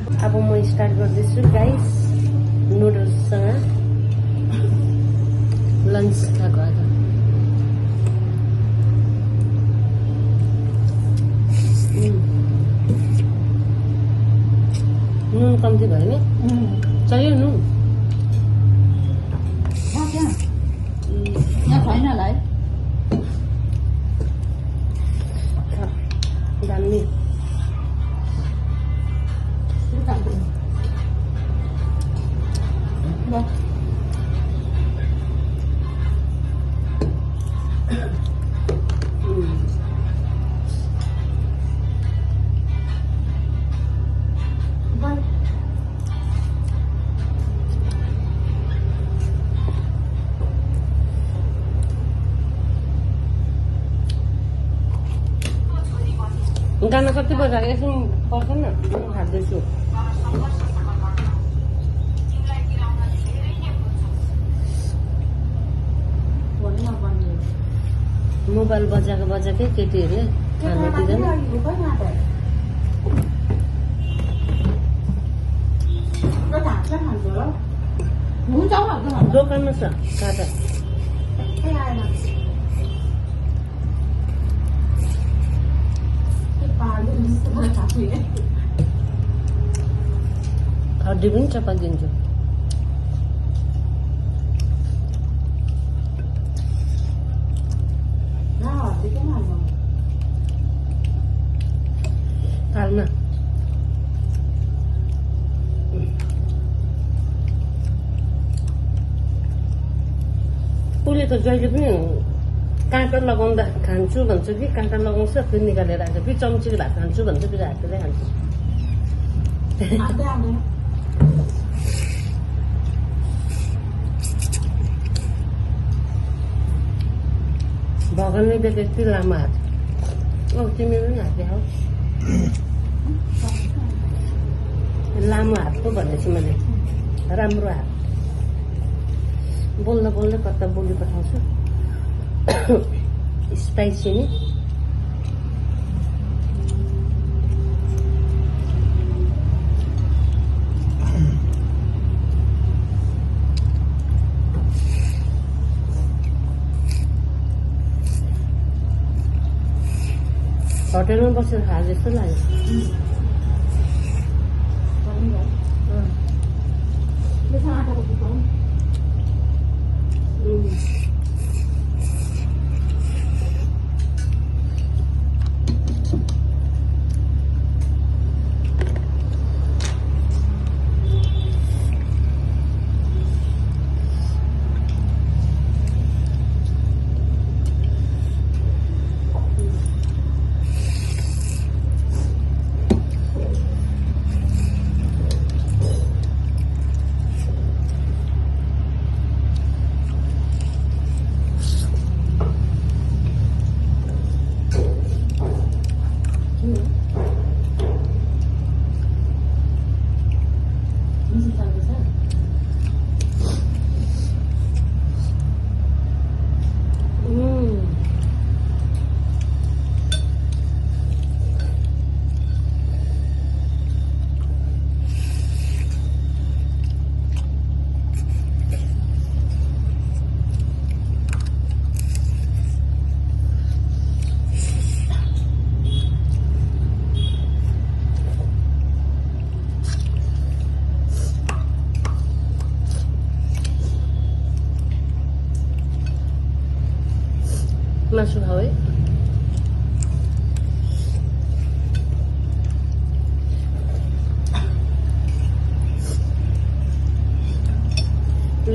अब म स्टार्ट गर्दैछु गाइस नुडल्ससँग लन्च खाएको आज। नुन कम्ती भयो नि चाहियो नुन यहाँ छैन होला है दामी गाना कति बजा एकछिन पर्छ न खाँदैछु। मोबाइल बजाएकै केटीहरूले खानु दिँदैन। दोकानमा छ काटा हड्डी पनि चपाइदिन्छु। थालमा उसले त जहिले पनि काँटा लगाउँदा खान्छु भन्छ कि काँटा लगाउँछ फेरि निकालेर आएको फेरि चम्चीले भात खान्छु भन्छ फेरि हातले खान्छु। भगवानले दिएको यति लामो हात तिमी पनि हात देखाऊ लामो हात पो भनेछु मैले राम्रो हात बोल्दा बोल्दै कता बोली पठाउँछु। स्पाइसी नि होटेलमा बसेर खाए जस्तो लाग्यो। मासु खाऊ है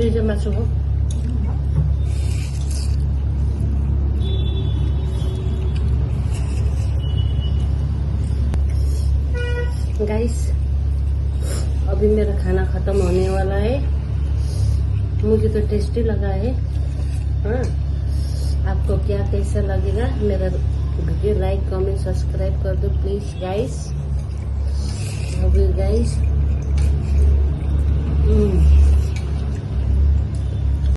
लिजे मासु हो गाइस। अभी मेरा खाना खत्म होने वाला है। मुझे तो टेस्टी लगा है। हाँ आपको क्या कैसा लगेगा मेरा वीडियो लाइक कमेंट सब्सक्राइब कर दो please guys. Love you guys.